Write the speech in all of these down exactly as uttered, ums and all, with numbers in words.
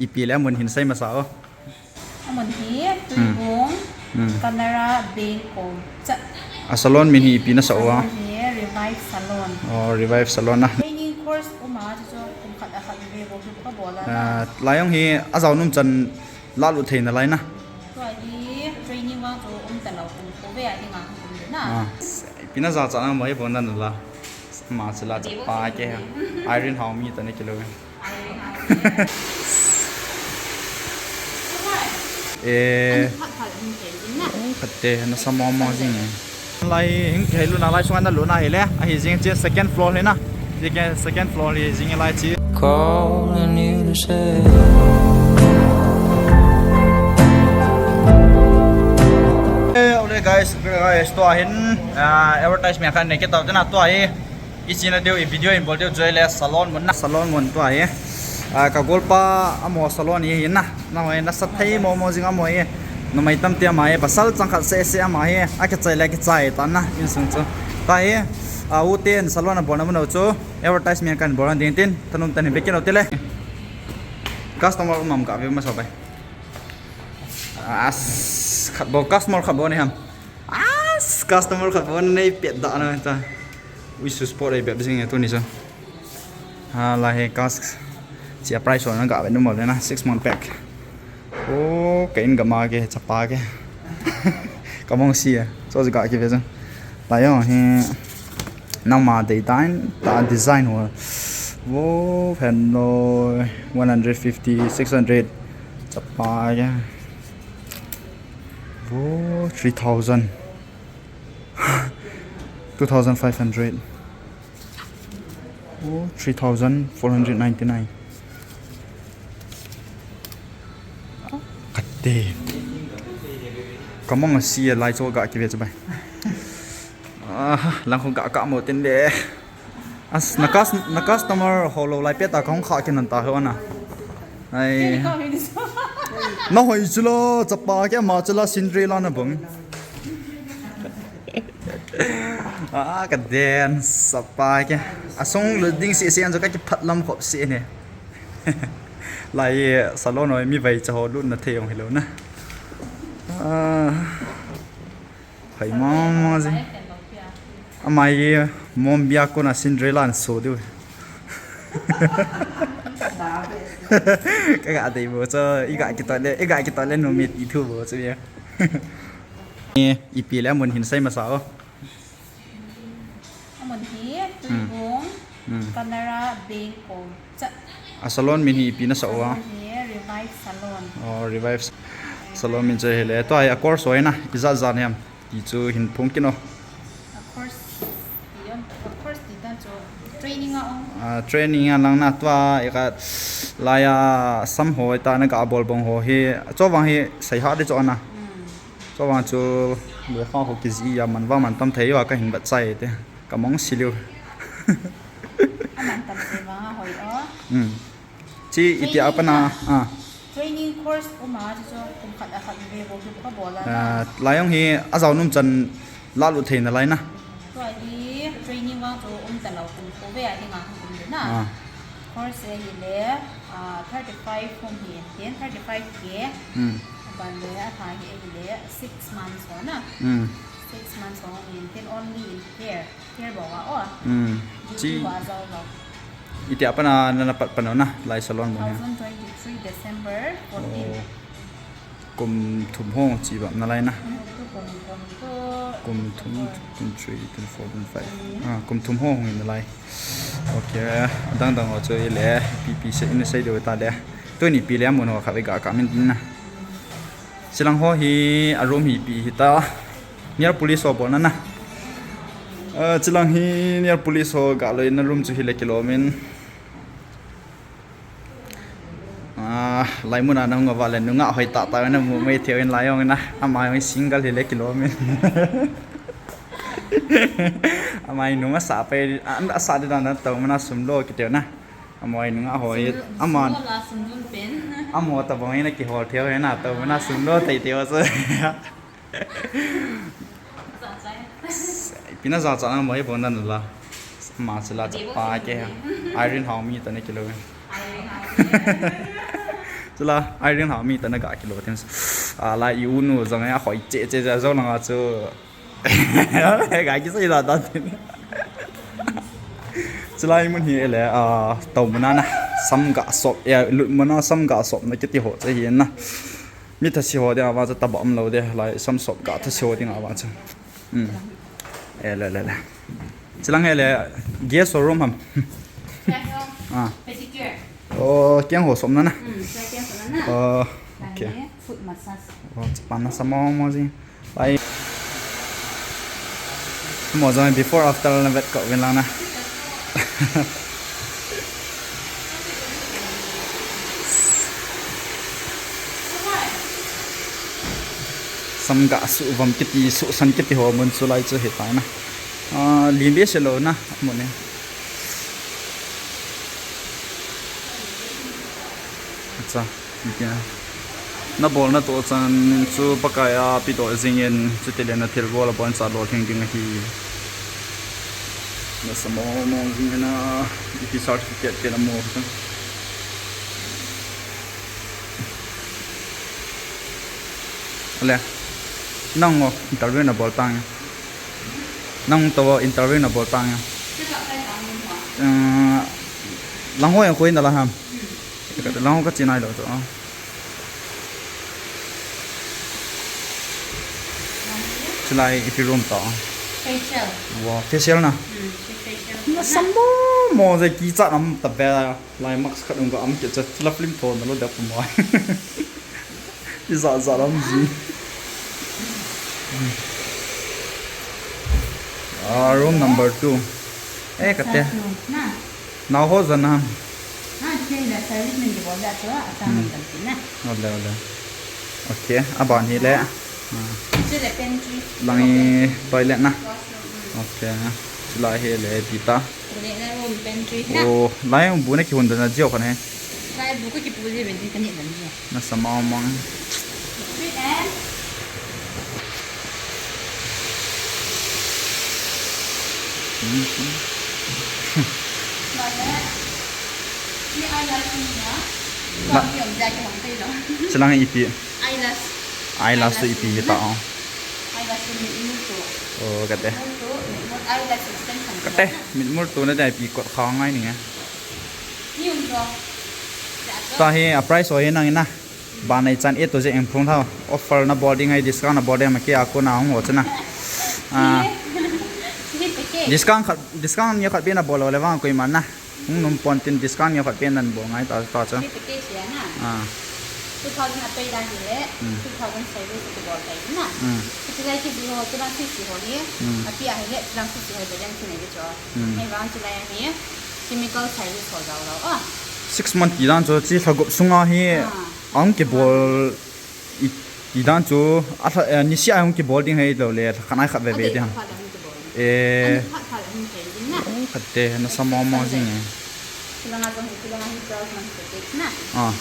Ipi le amun hin sei masa o. Amun hi, hmm, Tuibong, hmm, Canara Bank kom chat. A salon min hi ipi nasa o a? Salon hi Revive Salon. Oh, Revive Salon a. Training course um a, chu chu kum khat a khat ve bou chu ka bol a. Ah, lai jong hi ajao nom chan la lut thei nalai na. Tua hi training vang chu um talou, kum ko ve a ding a kum na. Ah, ipi na jachat na mo hi bol na la. Ma chu la chapa ke. Irene Haomi toh na kilo. Eh, khat te nasa mong mong jing e. Lai hung kihei lutna lai sunga na lutna hile. Ahi jing chu second floor hi na. Second, second floor hi jing lai chu. Calling you to say. Eh, ole guys, guys, tua hin, ah, advertisement khat nei kit tau te na tua hi. I china diu, i video in bol diu chu ahile salon mun na, salon mun tua hi. Ah, ka golpa amaho salon hi hin na. Nahoi nasa thei mong mong jing amaho hi. Numei tamtah ama hi, pasal chang khat seh seh ama hi. Akichai le kichai ta na, insung chu. Tua hi, ah, uten salon a bol na mun u chu. Advertisement kan bol ding tin, thanom tah in ve kit u te le. Customer um am ka ve masa bai. As, khat bou, customer khat bou ni ham. As, customer khat bou nei pet da na ta. Ui, su sport ei bep jing e tuni chu. Ha, la he cask. Chia price on ga ve nu mo le na, six month pack. Oh, ka in ga ma ke, chapa ke. Ka mong si e. So ga ki ve chu. La yo he. Nangma dei tain ta design ho. Wo, hello, one hundred fifty, six hundred. Chapa ya. Wo, three thousand. Two thousand five hundred. Wo, three thousand four hundred ninety-nine. Kate. Ka mong a si a lai chu ga ki ve chu bai. Ah, lang khu ga ka mo tin le. As, na cus-, na customer ho lo lai pet a ka hung kha kin an ta ho na. Ai. Nahoi chu lo, chapa ke ma chu la Cinderella na bang. Ah, ka den, chapa ke. Asung lut ding seh seh an chu ka kiphat lam khop seh ne. Lai salon hoi mi vaicha ho lutna thei jong hilou na. Ah. Hoi mama je. Ama hi Mombia kona Cinderella an so diu. Ka ga dei bou chu, i ga kitoh le, i ga kitoh le numei ti thu bou chu ya. Ipi le amun hin sei masa o. Amun hi, hmm, Tuibong, hmm, Canara Bank kom chat. A salon min hi ipi nasa o a? Salon hi Revive Salon. Oh, Revive Salon min chu hile. Tua hi a course hoi na, ijat jat ham ti chu hin phong kit o. A course ti am, a course ti dan chu training a ong. Ah, training a lang na tua i ka lai a sam hoi ta na ga bol bang ho hi. Chu vang hi sei ha de chu na. Hmm. Chuvang chu lekha ho kijih a man vang man tam thei uva ka hin vet chai te. Ka mong si leu. Aman tam thei vang a hoi o. Hmm. Chi iti a pat na, ah. Training course um a, chu chu kum khat a khat ve bou chu ka bol a. Ah, lai jong hi ajao nom chan la lut thei nalai na. Tua hi training vang chu um talou, kum ko ve a ding a um le na. Ah. Course hi le, ah, thirty-five hung hi, then thirty-five K. Hmm. Aban le, atha hi le, six months ho na. Hmm. Six months ho hi, then only in hair, hair bou a o. Hmm. Beauty bou a jao lou. Iti a pat na na pat pan na, lai salon bou hi. Two thousand twenty-three December fourteen. Oh. Kum thum ho chi bam nalai na. Kum thum, twenty-three, twenty-four, twenty-five. Ah, kum thum ho hung nalai. Okay, adang dang ho chu i le, ipi ipi sei, i na sei diu ta le. Tuni ipi le amun ho kha ve ga ka min na. Chilang ho hi a room hi ipi hi ta. Nail polish ho bol na na. Ah, chilang hi nail polish ho ga lou na room chu hi le kilom in. Ah, lai mun a na hung a val le nungah hoi tah tah na mu mai thei in lai jong na. Ama jong single hi le kilom in. Ama hi nung asa pai, a, asa di dan na tou mana sum lo kiti na. Ama hi nungah hoi, sum, ama, sum lo la sum dun pen. Ama tabang hi na kihol thei hi na tou mana sum lo thei thei chu. Ipi na jachat na mo hi bol na la. Ma chu la chapa ke. Irene Haomi toh na kilo. Chule, Irene ha mi tana ga kilo tin. A, lai i u nu jong a hoi che che ja jong langa chu. Ga kisei da da tin. Chulai mun hi le, a, tao mun a na, sam ga sop, e, lut mun a sam ga sopna kiti ho che hi na. Mi thase ho ding a vang chu tobang um lou de, lai sam sop ga thase ho ding a vang chu. Hmm. E, le, le, le. Chulang hi le, guest showroom ham. Ah. Pedicure. Oh, keng ho sopna na. Hmm, chulai keng sopna na. Oh, okay. Foot massage. Oh, chapang na sa mo mo jing. Lai. Mo jong before after la vet ko ven lang na. Sam ga su vam kiti, su san kiti ho mun chu lai chu hi tai na. Ah, lim behseh lou na, mun e. Acha, ipi a. Na bolna toh chan chu Pakai a pedoh jing in, chuti le na thilbol a boncha lolhing ding ahi. Na sa mo mo jing na, ipi certificate te na mo. Ale. Nang o, interview na bol tang. Nang to interview na bol tang. Eh, lang ho yang koi na la ham. Lang ho ka chinai lo to. Chulai ipi room to. Facial. Wow, facial na. Hmm, facial. Na sa mo mo je kichat am ta be. Lai mask khat um ka am ke cha la film tho na lo da pu mo. Ija ja lam ji. Ah, room number two. Eh, kate. Sa tu, na. Nao ho jana. Ha, che la service min ki bol da to, asa min kan na. Ole, ole. Okay, aban hi le. Ah. Che le pantry. Lang hi toilet na. Washroom. Okay. Chulai hi le tita. Bune na room pantry na. Oh, lai bu na kihon dan na jio khan he. Lai bu ka kipu ji ben tin ka ni dan ji. Na sa ma mang. Sweet and Bale. Ni eyelash ni na. Na. Ni om ja ki hong kai lo. Chilang ipi. Eyelash. Eyelash tu ipi hi ta o. Eyelash tu mitmul tu. Oh, kate. Mitmul tu, mitmul eyelash extension tu. Kate, mitmul tu na dai ipi kot kha ngai ni nge. Ni um tu. Ja tu. Ta hi a price o hi nang ina. Banei chan e to je engphung thao. Offer na bol ding hai, discount na bol ding ma ke a ko na hung ho chana. Ah. Ni package. Discount khat, discount ni khat pe na bol le vang koiman na. Hung nom pon tin discount ni khat pe nan bol ngai ta ta cha. Ni package ya na. Ah. Two thousand a pay dan hi le, Hmm. two thousand service ki bol tai na. Hmm. Ki lai ki ji ho, ki lang si si ho ni. Hmm. A pi a hi le, ki lang si si ho de den si ne de cho. Hmm. Ni vang ki lai a hi. Chemical service ho jao lo. Ah. Six month ti dan chu chi tha gup sunga hi Ah. ang kibol i, ti dan chu a tha, eh, nisi a hung kibol ding hai lo le khat nai khat ve ve Adei ding. Khat khat hung kibol. Eh. Ani khat khat hung thei ding na. Oh, khat te na sa mo mo jing e. Kilanga jong kilanga hi twelve months package na. Ah.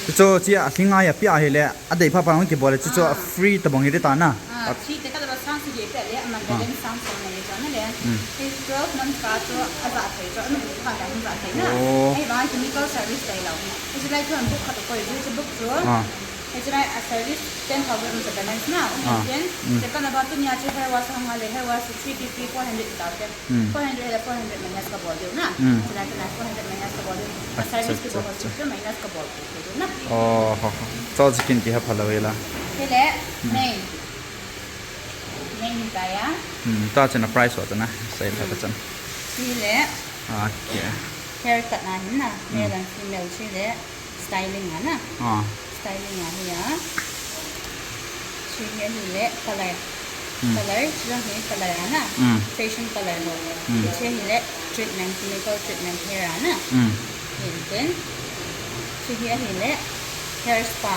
Chu chu chi a thing ngai a pi a hi le. Adei pha pha hung kibol le chu chu a Ah. free tabang hi ta na. Ah, chi te ka da sang si je pe le, aman Ah. balance sang sang na le jo na le. Hmm. Hi twelve months ka chu a ja thei chu, anu bu kha ta hung ja thei na. Oh. Hi vang chemical service tai lo. Hi chu lai chu an book kha to koi, chu chu book chu. Ah. Hi chu lai a service ten thousand chu balance na. Ah. Then, Hmm. te ka na ba tu nia chu hair wash hang le, hair wash three fifty, four hundred ta te. Hmm. Four hundred le four hundred minus ka bol diu na. Hmm. Chu lai chu lai four hundred minus ka bol diu. Ka Acha, service ki acha, bol acha. Chu minus ka bol diu na. Oh, ho, ho. Cho chicken ki ha pha lo vela. Hi le, Hmm. main. Main hi ta ya. Hmm, ta chana price wa ta na. Sai pha ta chan. Hi le. Okay. Haircut na hin na. Hmm. Male and female chi le. Styling a na. Ah. Styling a hi a. Chi hi a hi le color. Hmm. Color, chi jong hi color a na. Hmm. Fashion color lo. Hmm. Hi chi hi le treatment, chemical treatment hair a na. Hmm. Hi tin. Chi hi a hi le hair spa.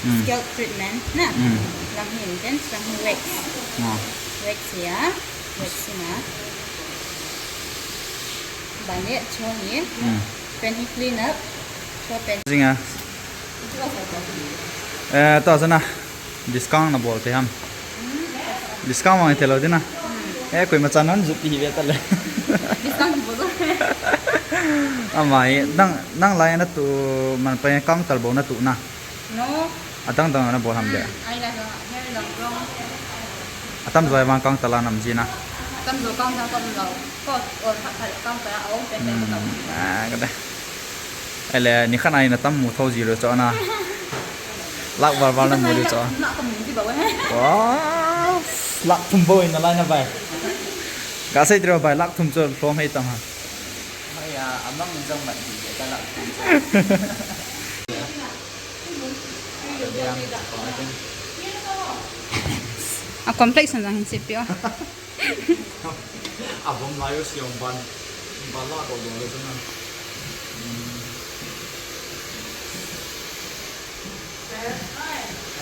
Hmm. Scalp treatment na. Hmm. Lang hi tin, lang hi wax. Ah. Wax hi a. Wax hi na. Bale, cho hi. Hmm. Pen hi clean up. Cho pen. Jing a. Eh, ta sana. Discount na bol te ham. Discount mang te lo dina. Hmm. Eh, koima chan nan jup hi ve ta le. Discount bol. Ama hi, nang, nang lai na tu, man pa kang tal bo na tu na. No. Adang dang na bol ham de. Ai la so, here long long. Atam jo vang kang tal a nam ji na. Atam jo kang tal ko lo. Ko, o, kha, kha, kang tal a, o, pe, pe, ko. Hmm. Ah, ka de. Ele, ni khan ai na tam mu tho ji lo cho na. Lak val val na mu lo cho. Na ko mu ji ba we. Wow. Lak thum bo in na lai na bai. Ka sei tro bai, lak thum cho long hei tam ha. Hoi a, amang in jong mat di ka lak thum cho. A complex na jang hin sipia. A bom lai u siam ban, ban la ko dong le chun.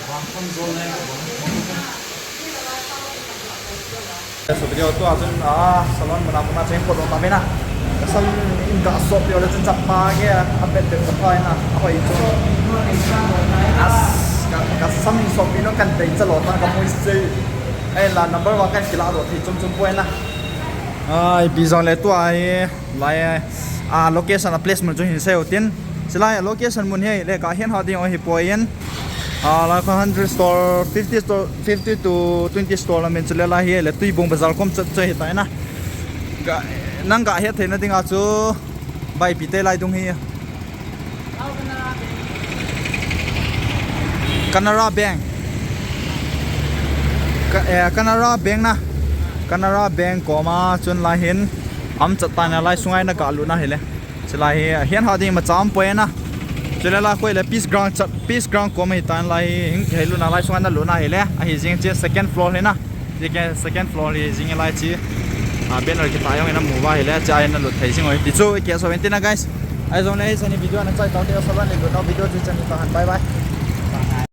Ban kon zo le, ban kon zo. So video tua chun, ah, salon muna muna cheng ko dong ta mena. Ka sam in ka sop yo le chun chapa ke, a bet bet chapa ina, a hoi chu. As, ka, ka sam in sop ino kan dei cha lo ta ka mui sei. Ai la number one kan kila do thi chum chum poi na. Ai, bi jong le tua hi, lai, a location a place mun chu hin sei u tin. Silai a location mun hi le ka hian ha ding o hi poi in. A, lai kha hundred store, fifty store, fifty to twenty store la min chu le lai hi le Tuibong bazar kom chat chai hi tai na. Ga, nang ga hiat theina dinga chu bai pi te lai dung hi. Canara Bank. Ka, eh, Canara Bank na. Canara Bank koma chun lai hin am chat ta na lai sungai na ga lu na hi le. Chulai hi, hian ha ding ma cham poi na. Chule la koi le Peace Ground chat, Peace Ground kom hi tan lai hi, hing hei luna lai sunga na luna hi le. A hi jing chi second floor hi na. Chi ke second floor hi jing lai chi. A banner ki ta yong na mu va hi le, cha na lut thei jing oi. Ti chu ke so enti na guys. Ai jong le hi sani video na chai tau te so ban le lu na video chu chan ta han. Bye bye.